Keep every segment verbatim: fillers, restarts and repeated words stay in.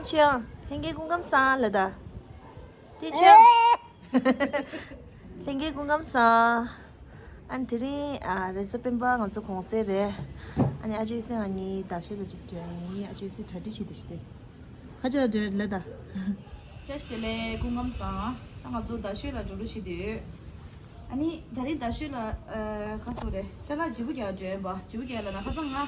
ཆེ་ཡང་ལྷན་རྒྱས་སྐུ་ཁམས་བཟང་ལ་ད། དེ་ཆེ་ཡང་། ལྷན་རྒྱས་སྐུ་ཁམས་བཟང་། ཨ་ནི་དེ་རིང་ཨ་རེས་གཟའ་སྤེན་པ་ང་ཚོ་གུང་སེང་རེད། ཨ་ནི་ཨ་ཅེ་སེང་ཨ་ནི་རྡ་ཤོད་ལ་ཅིག་འགྲོ་ཡིན། ཨ་ཅེ་སེང་གྲ་སྒྲིག་བྱེད་དེ་ཤི་དེ། ཁ་ཆེ་བ་འགྲོ་ལ་ད། བཀྲ་ཤིས་བདེ་ལེགས། སྐུ་ཁམས་བཟང་། ད་ང་ཚོ་རྡ་ཤོད་ལ་འགྲོ་འགྲོ་བྱེད་དུ་ཡོད། ཨ་ནི་ད་རིང་རྡ་ཤོད་ལ་ཨ་ཁ་སོ་རེད། ཅ་ལག་བརྗེ་པོ་རྒྱག་འགྲོ་ཡིན་པ། བརྗེ་པོ་རྒྱག་ལ་ན་ཁ་སང་ང་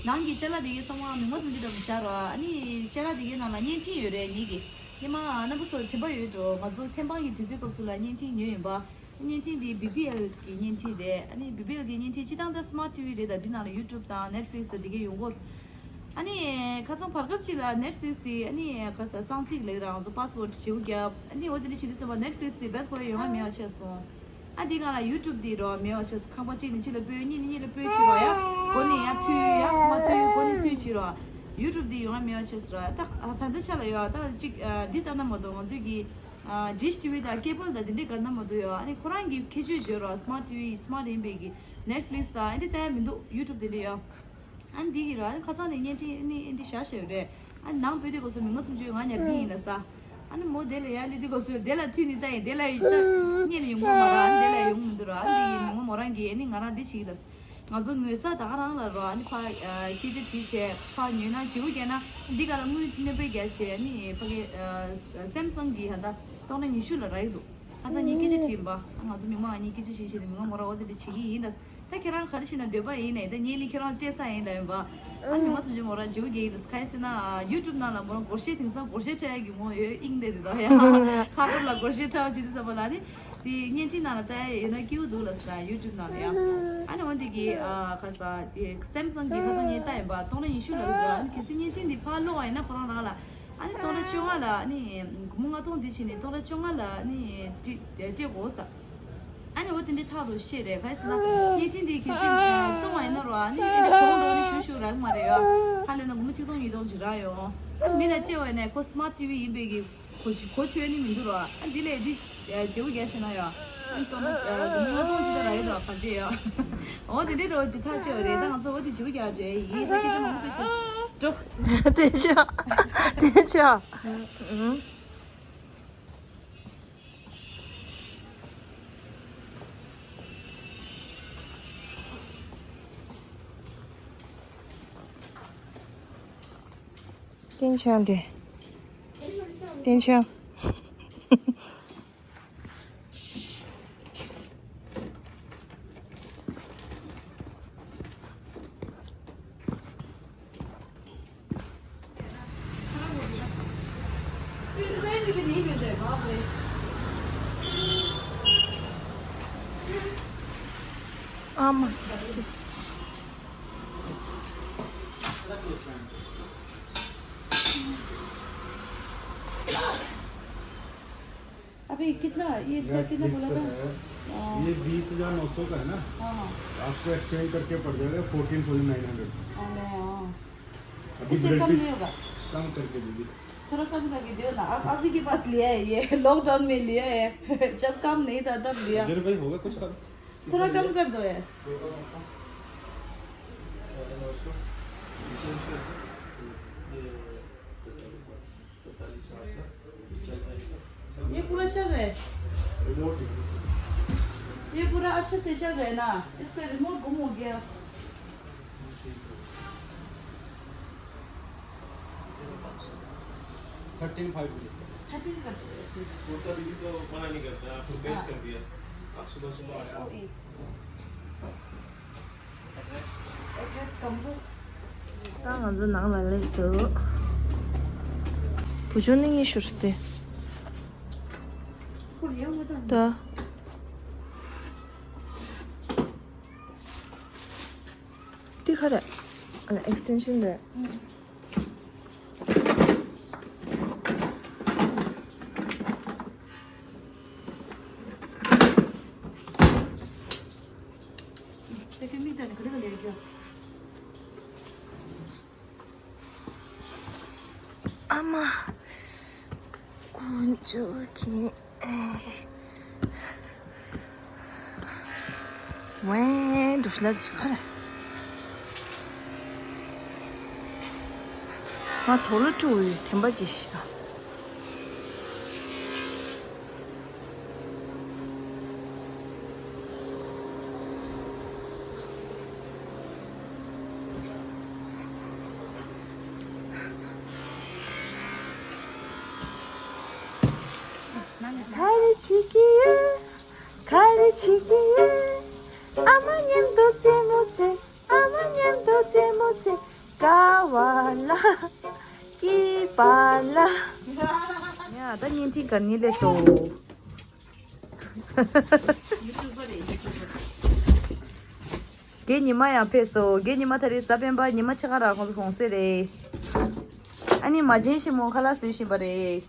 ནང་གི་ཅ་ལག་དེ་གའི་ཚང་མ་མི་མ་སུམ་ཅུ་འདྲ་མི་ཤར་བ། ཨ་ནི་ཅ་ལག་དེ་གའི་ནང་ལ་བརྙན་འཕྲིན་ཡོད་རེད། ངེད་ཀྱི་ཉི་མ་རྣམ་པ་ཚོར་དྲན་པ་ཡོད་འགྲོ། ང་ཚོ་ཐེམ་སྤང་གི་དུས་ཚོད་སྐབས་སུ་ལ་བརྙན་འཕྲིན་ཉོས་ཡིན་པ། བརྙན་འཕྲིན་འདི་བི་བི་ཨེལ་གྱི་བརྙན་འཕྲིན་རེད། ཨ་ནི་བི་བི་ཨེལ་གྱི་བརྙན་འཕྲིན་སྤྱི་བཏང་ད་སི་མཱར་ཊི་ཝི་རེད། ད་འདི་ནང་ལ་ཡུ་ཊུབ་དང་ནེཊ་ཕི་ལིག་སི་དང་འདི་གའི་ཡོང་གོ། ཨ་ནི་ཁ་སང་བར་སྐབས་ཅིག་ལ་ནེཊ་ཕི་ལིག་སི་དེ་ཨ་ནི་ཁ་སང་གསང་ཚིག་ལེགས་རང་ཚོ་པ་སི་ཝར་ཌི་བརྗེ་པོ་བརྒྱབ། ཨ་ནི་འོ་དེ་འདྲ་བྱེད་དུས་ཙམ་པ་ནེཊ་ཕི་ལིག་སི་དེ་རྦད་ཁོ་རང་ཡོང་བ་མེད་པ་ཆགས་སོང་། ཨ་འདི་སྒང་ལ་ཡུ་ཊུབ་དེ་རོ་མེད་པ་ཆགས་སོང་། ཁང་པ་གཅིག་ནས་གཅིག་ལ་སྤོས། གཉིས་ནས་གཉིས་ལ་སྤོས་བྱེད་རོ། ཡ་མགོ་ནས་ཡ་མཐུད། ཡ་མ་མཐུད་མགོ་ནས་མཐུད་བྱེད་རོ། ཡུ་ཊུབ་དེ་ཡོང་བ་མེད་པ་ཆགས་སོང་ར། ད་ད་ལྟ་ཆ་ལ་ཡོད། ད་གཅིག་འདི་ལྟ་ན་མ་གཏོགས་ང་ཚོའི་གི་ཨ་ཌིཤ་ཊི་ཝི་དང་ཀེ་བལ་དང་དེ་འདྲའི་ག་རེ་ན་མ་གཏོགས་ཡོད། ཨ་ནི་ཁོ་རང་གི་ཁྱད་ཆོས་བརྗོད་རོགས། སི་མཱར་ཊི་ཝི་སི་མཱར་ཊི་ཡིན་པའི་གི་ནེཊ་ཕི་ལིག་སི་དང་ཨ་འདྲ་ལྟ་ཡ་མི་འདུག་ཡུ་ཊུབ་དེ་འདྲ་ཡོད། ཨ་ནི་འདི་གི་རོ། ཨ་ནི་ཁ་སང་ནས་བརྙན་འཕྲིན་ཨ་ནི་ཨ་འདྲ་བཞག་བཞག་ཡོད་རེད། ཨ་ནི་ནང་བོད་དེ་གོ་སོ་མི་མ་སུམ་ཅུ་ང་ཉར་གི་ཡིན་ལ་ས། ཨ་ནི་མོ་དེ་ལ་ཡ་ལི་དེ་གོ་སོ་དེ་ལ་མཐུད་ནི་ལྟ་ཡིན། དེ་ལ་ཡི་ལྟ་སྔོན་ལ་ཡོང་གི་མ་ར། ཨ་ནི་དེ་ལ་ཡོང་གི་མི་འདུག་ར། ཨ་ནི་འདི་གི་མི་མ་མོ་རང་གི་ཨ་ནི་ང་རང་འདི་བྱེད་ཀྱི་ལ་ས། ང་ཚོ་ངོས་ས་ད་ག་རང་ལ་རོ། ཨ་ནི་ཕ་སྐད་ཆ་དྲིས་བྱས་ཕ་ཉོས་ན་བརྗེ་པོ་རྒྱག་ན་འདི་ག་ལ་དངུལ་གནོད་པ་རྒྱག་བྱས། ཨ་ནི་ཕ་གི་སེམ་སང་གི་ཧ་ད་སྟོང་ཕྲག་ཉི་ཤུ་ལ་རག་གི་འདུག་ཁ་སང་ངས་སྐད་ཆ་དྲིས་པ། ང་ཚོ་མི་མང་གཉིས་སྐད་ཆ་བཤད་བཤད་དེ་མི་མང་མོ་ར་འོ་དེ་འདྲ་བྱེད་ཀྱི་ཡིན་ལ། ད་ཁྱེད་རང་ག་རེ་བྱེད་ན་འདོད་པ་ཡིན་ནས་ད་ངས་ལི་ཁྱེད་རང་སྤྲད་ས་ཡིན་ལ་ཡིན་པ། ཨ་ནི་མི་མང་སུམ་ཅུ་མོ་ར་བརྗེ་པོ་རྒྱག་གི་ལ་ས། ག་ཡིན་ཟེར་ན་ཡུ་ཊུབ་ནང་ལ་མོ་ར་སྒོར་གཞས་དེང་སང་སྒོར་གཞས་འཁྲབ་ཡ་གི་མོ་ཡོད་ཨིན་རེད་དེ་ད་ཡ་ལྷག་པར་ལ་སྒོར་གཞས་འཁྲབ་བྱེད་དུས་ཙམ་པ་ལ་ནི། དེ་བརྙན་འཕྲིན་ནང་ལ་ལྟ་ཡ་ཡོད་ན་སྐྱིད་པོ་འདུག་ལ་ཟེར། ཡུ་ཊུབ་ནང་ལ་ཡ། ཨ་ནི་འོན་ཏེ་གི་ཨ་ཁ་ས་དེ་སེམ་སང་གི་ཁ་སང་ངས་ལྟ་ཡིན་པ་སྟོང་ཕྲག་ཉི་ཤུ་ལ་ཡོད་འདུག་ཨ་ནི་གལ་སྲིད་བརྙན་འཕྲིན་འདི་ཕར་ཀློག་པ་ཡིན་ན་ཁོ་རང་རང་ལ། ཨ་ནི་སྟོང་ཕྲག་བཅོ་ལྔ་ལ་ཨ་ནི་སྒོར་མོ་ལྔ་སྟོང་འདི་བྱས་ནས་སྟོང་ཕྲག་བཅོ་ལྔ་ལ་ཨ་ནི་སྤྲད་སྤྲད་དགོས་ས། ཨ་ནི་འོ་དེ་འདྲའི་ཐག་རུ་བཤད་རེད། ག་རེ་ཟེར་ན་བརྙན་འཕྲིན་འདི་གལ་སྲིད་བཙོང་བ་ཡིན་ན་རོ། ཨ་ནི་ཨེ་འདྲ་གོང་འགྲོ་ནི་ཞུ་ཞུ་རག་གི་མ་རེད་ཡ། ཧ་ལས་ན་སྒོར་མོ་ཆིག་སྟོང་ཉིས་སྟོང་ཅིག་རག་ཡོང་། ཨ་ནི་མི་ལ་སྤྲད་པ་ཡིན་ན་ཁོ་སི་མཱར་ཊི་ཝི་ཡིན་པའི་གི་གོ་གོ་ཆོད་ནི་མི་འདུག་རོ། ཨ་འདི་ལས་འདི་བརྗེ་པོ་རྒྱག་ཤེས་ན་ཡ། ཨ་ནི་སྟོང་ན་སྒོར་མོ་ལྔ་སྟོང་ཅིག་ད་རག་ཡོད་རོ་ག་ཚད་ཡ། འོ་དེ་འདྲའི་རོ་ཅིག་ཐག་ཆོད་པ་རེད། ད་ང་ཚོ་འོ་དེ་བརྗེ་པོ་རྒྱག་འགྲོ་ཡ་ཡིན། ད་སྐད་ཆ་མང་པོ་བཤད་འགྲོ། དེ་ཆོག་དེ་ཆོག་བསྟན་ཆང་དེ། བསྟན་ཆང་། ཨ་མ། अभी कितना, ये इसका यार, कितना बोला था? ये बीस हजार नौ सौ का है ना? हाँ, हाँ। आपको एक्सचेंज करके पड़ जाएगा फोर्टीन थाउजेंड नाइन हंड्रेड। अरे, हाँ। अभी इससे कम गारंटी नहीं होगा? कम करके दीजिए। थोड़ा कम करके दो ना। आप, आप ही के पास लिया है ये, लॉकडाउन में लिया है। जब काम नहीं था, तब लिया। भाई, होगा कुछ कम? थोड़ा कम कर दो यार। ये पूरा चल रहा है। ये पूरा अच्छे से चल रहा है ना? इसका रिमोट गुम हो गया। Thirteen five. थर्टीन कर दो यार, प्लीज। कुर्ता दीदी तो मना नहीं करता, आपको बेस्ट कर दिया। आप सुबह सुबह आ जाओ। ད་ང་ཚོ་ནང་ལ་སླེབས་སོང་། བུ་ཆུང་ནི་ངའི་ཤུར་སྟེ། ད། འདི་ག་རེད། ཨ་ལ་ཨེགས་ཊེན་ཤན་རེད། ཨ་མ། དཀོན་མཆོག་གིས། ཝེ། འགྲོ་ཤི་ལ་དེ་ཤི་ཁ་རེད། ང་དོ་ལོ་ཀྲུའུ་ཡི་དྲན་པ་ཅིག་ཤི། ག་རེ་བྱེད་ཀྱི་ཡོད། ག་རེ་བྱེད་ཀྱི་ཡོད། ཨ་མ་མཉམ་དུ་རྩེད་མོ་རྩེ། ཨ་མ་མཉམ་དུ་རྩེད་མོ་རྩེ། དགའ་བ་ལ། སྐྱིད་པ་ལ། ཡ་ད་བརྙན་འཕྲིན་གར་ཉིན་ལས་སོ། རྒན་ཉི་མ་ཡང་ཕེབས་སོ། རྒན་ཉི་མ་ད་རེས་གཟའ་སྤེན་པ་ཉི་མ་ཕྱེད་ཀ་ར་ཁོང་ཚོ་གུང་སེང་རེད། ཨ་ནི་མ་བྱན་ཞིག་མོ་ཁ་ལག་བཟོས་བཞིན་པ་རེད།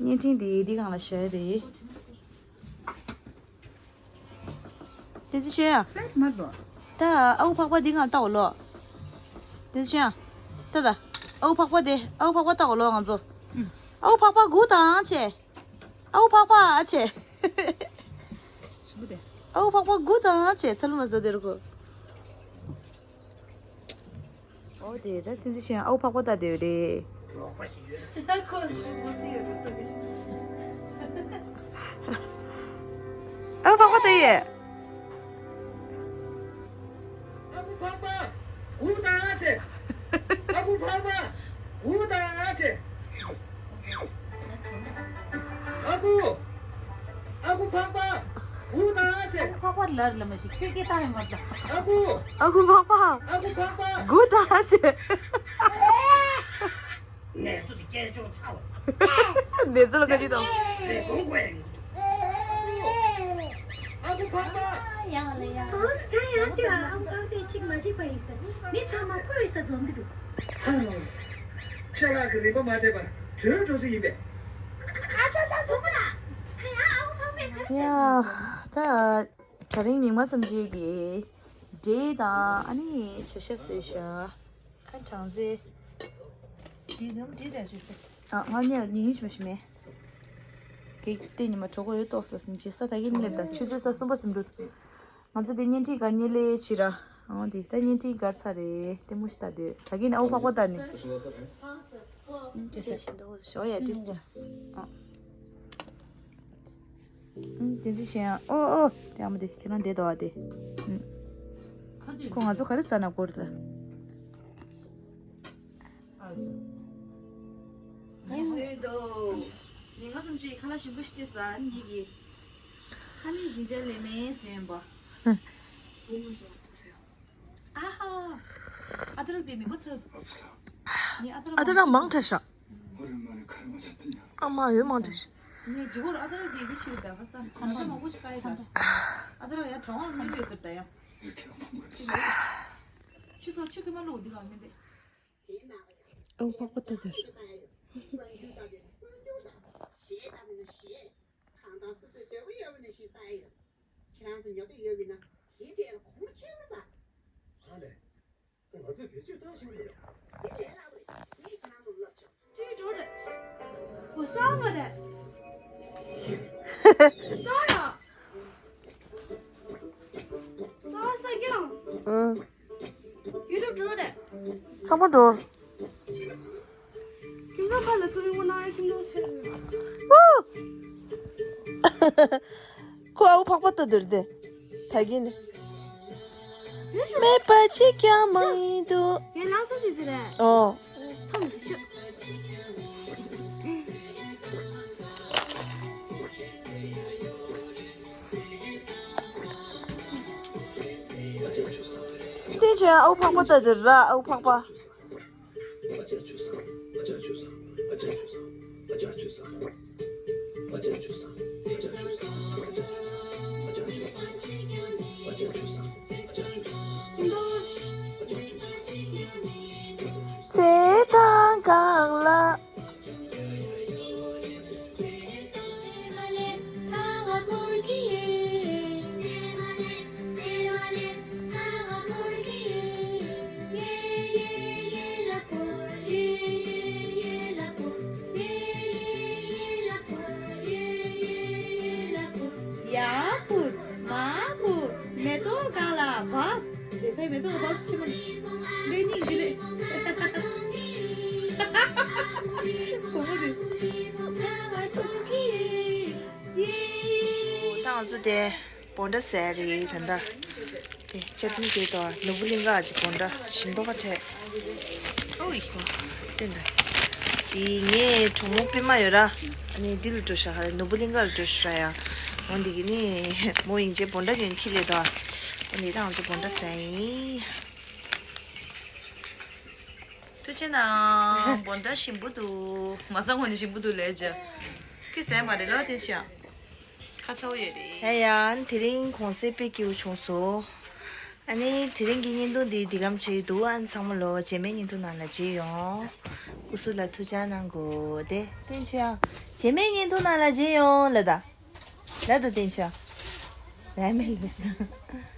བརྙན་འཕྲིན་འདི་འདི་སྒང་ལ་བཞག་རེད། བསྟན་འཛིན་ཆོས་ཡ། ད་ཨ་ཁུ་འཕགས་པ་འདི་སྒང་ལ་ལྟ་འོ་ལོ། བསྟན་འཛིན་ཆོས་ཡ། ད་ད། ཨ་ཁུ་འཕགས་པ་དེ་ཨ་ཁུ་འཕགས་པ་ལྟ་འོ་ལོ་ང་ཚོ། ཨ་ཁུ་འཕགས་པ་སྒུག་དང་ཆེ། ཨ་ཁུ་འཕགས་པ་ཨ་ཆེ། ཨ་ཁུ་འཕགས་པ་སྒུག་དང་ཆེ་ཚ་ལུ་མ་ཟ་དེ་རུ་གོ། ཨོ་དེ་ད་བསྟན་འཛིན་ཆོས་ཡ་ཨ་ཁུ་འཕགས་པ་ལྟ་དེ་རེད། ཁོ་ཞུ་མོ་སི་ཡོད་རུ་ལྟ་དེ་ཤི། ཨ་ཁུ་འཕགས་པ་ལྟ་ཡེ། ཨ་ཁུ་འཕགས་པ་སྒུག་དང་ཨ་ཆེ། ཨ་ཁུ་འཕགས་པ་སྒུག་དང་ཨ་ཆེ། ཨ་ཁུ། ཨ་ཁུ་འཕགས་པ། སྒུག་དང་ཨ་ཆེ། ཨ་ཁུ་འཕགས་པ་ལར་ལ་མ་ཞིག་ཁྱོད་སྐད་བཏང་ཡོང་བར་ལ། ཨ་ཁུ། ཨ་ཁུ་འཕགས་པ། ཨ་ཁུ་འཕགས་པ། སྒུག་དང་ཨ་ཆེ། ནེ་ཙོ་དེ་སྐད་ཅོར་ཚ་བ། ནེ་ཙོ་ལ་ཁ་ཅིག་དང་། རེ་གོང་གོ་ཡང་། ཨ་ཁུ་འཕགས་པ། ཡང་ལ་ཡང་། ཨོ་ཙི་ད་ཡང་དེ་ཨ་ཁུ་འཕགས་པས་གཅིག་མ་འགྲིག་པ་ཡིན་ས། མི་ཚང་མ་ཁོ་ཡིན་ས་འཛོམས་གི་འདུག་ཧ་ལོ། ཅ་ལག་གི་རིན་པ་མ་སྤྲད་པར་བྲོས་འགྲོ་རྩིས་ཡིན་པས། ཨ་ཙ་ཙ་ཚོགས་པ་ལ། ད་ཡང་ཨ་ཁུ་འཕགས་པས་ག་རེ་བྱས་ཡ། ད་ད་རིང་མིག་དམར་བསམ་བརྗོད་ཀྱི་འབྲས་དང་ཨ་ནི་བྱ་ཤ་བཟོས་ཤག་ཨ་གྲང་ཟས། འདི་ནམ་འདི་རེད་ཅེས་ཟེར། ཨ་ང་གཉིས་ལ་ཉུང་ཉུང་ཞིག་མ་ཞིག་མེད། གེག་ཏེ་ཉི་མ་གྲོགས་པོ་ཡོད་ཏོག་ཙམ་ཟིན་ཅེས་ས་ད་གིན་སླེབས་ད་ཆུ་ཚོད་ས་གསུམ་པ་ཟིན་འགྲོ། ང་ཚོ་འདི་བརྙན་འཕྲིན་སྒར་ཉེ་ལེ་ཕྱི་ར། འོ་འདི་ད་བརྙན་འཕྲིན་སྒར་ཚར་རེད་ལྟད་མོ་ཞིག་ལྟ་དུས་ད་གིན་ཨའུ་ཕག་པ་ལྟ་ནི། ཨུམ་ཏི་སི་ཞིག་འདུག་ཞོ་ཡ་ཏིས་ཏིས། ཨ། ཨུམ་ཏི་ཏིས་ཞེ་ཡ་ཨོ་ཨོ་དེ་ཨ་མ་དེ་ཁྱེད་རང་བསྡད་དོ་ཨ་དེ། ཨུམ། ཁོ་ང་ཚོ་ག་རེ་ཟ་ན་དགོས་རེད་ད། ངས་བཟོས་འདུག་ཉིན་གང་སུམ་ཅུའི་ཁ་ལག་ཞིམ་པོ་ཞིག་སྤྲད་ཟ་ཉིད་ཀྱི། ཁ་ལག་ཞིམ་ཅག་ལས་མེད་བཟོས་ཡིན་པ། ཨ་ཧ། ཨ་ཏི་རག་དེ་མི་པ་ཚ། ངས་ཨ་ཏི་རག་ཨ་ཏི་རག་མང་དྲགས་ཤག་ཨ་མ་ཡོད་མང་དྲགས་ཤག་ངས་འབྲི་གོར་ཨ་ཏི་རག་དེ་གི་ཕྱིར་ད་ག་ས་ཁྲམ་ས་མང་པོ་ཞིག་བཀག་ཡོད་ད། ཨ་ཏི་རག་ཡང་གྲང་བ་ཟ་ཡོད་ཟེར་ད་ཡང་། ཆུ་ཚོད་ཆུ་ཁོལ་མ་བླུགས་འདི་ག་མིན་པས། ཨོ་པགས་པ་ལྟ་དེར། ཨང་། ཚང་མ་འགྲོ། ཁོ་ཨའུ་ཕག་པ་ལྟ་འདུག་སྟེ། ད་གིན་ནི། མེད་པ་གཅིག་ཀྱང་མ་ཡིན་འདུག་ཨོ། དེ་བྱས་ཨའུ་ཕག་པ་ལྟ་འདུག་ར་ཨའུ་ཕག་པ། ཚེ་དང་གང་ལ། ཡ་བུར་མ་བུར་མེ་ཏོག་གང་ལ་བབས། མེ་ཏོག་བག་ཆེན་མོ་ནི་ལས་སྙིང་རྗེ་ལས། གོང་མོ་དེ། ད་ང་ཚོ་དེ་བོང་ཁྲ་ཟས་རེད་ད་ལྟ། དེ་ཅ་ཊི་ནི་དེ་དང་ནོར་བུ་གླིང་ག་ཅིག་བོང་ཁྲ་ཞིམ་མདོག་ཁ་བྲལ། ཨོའི་ཁོ། བསྟན་ད། དེ་ངའི་གྲོགས་མོ་པད་མ་ཡོད་ར། ཨ་ནི་འདི་ལ་འགྲོ་ཤག་ཧ་རེ་ནོར་བུ་གླིང་ག་ལ་འགྲོ་ཤག་ཡ། འོ་འདི་གི་ནི་མོ་ཡིན་ཅེ་བོང་ཁྲ་ཉོས་ཁྱི་ལས་དོ། འོ་འདི་ད་ང་ཚོ་བོང་ཁྲ་ཟས་ཡིན། ཐུགས་རྗེ་གནང་། བོང་ཁྲ་ཞིམ་པོ་འདུག་མ་ཟ་ངོ་ནས་ཞིམ་པོ་འདུག་ལས་ཅེ། ཁྱི་ཟས་མ་རེད་ལ་དེ་ཆེ། ཁ་ཚ་བོ་ཡོད་རེད། ཡ་ཡ། དེ་རིང་གུང་སེང་དཔེ་སྐྱིད་པོ་བྱུང་སོང་། ཨ་ནི་དེ་རིང་གི་བརྙན་ཐུང་འདི་འདི་གམ་བྱེད་ཀྱི་འདུག་ཨ་ནི་ཚང་མ་ལོ་རྗེས་མའི་བརྙན་ཐུང་ནང་ལ་མཇལ་ཡོང་། སྐུ་གཟུགས་ལ་ཐུགས་ཅག་གནང་དགོས་ཏེ་བསྟན་ཆོས་ཨ། རྗེས་མའི་བརྙན་ཐུང་ནང་ལ་མཇལ་ཡོང་ལ་ད། ལ་ད་བསྟན་ཆོས་ཨ། ལ་མེ་ལུས།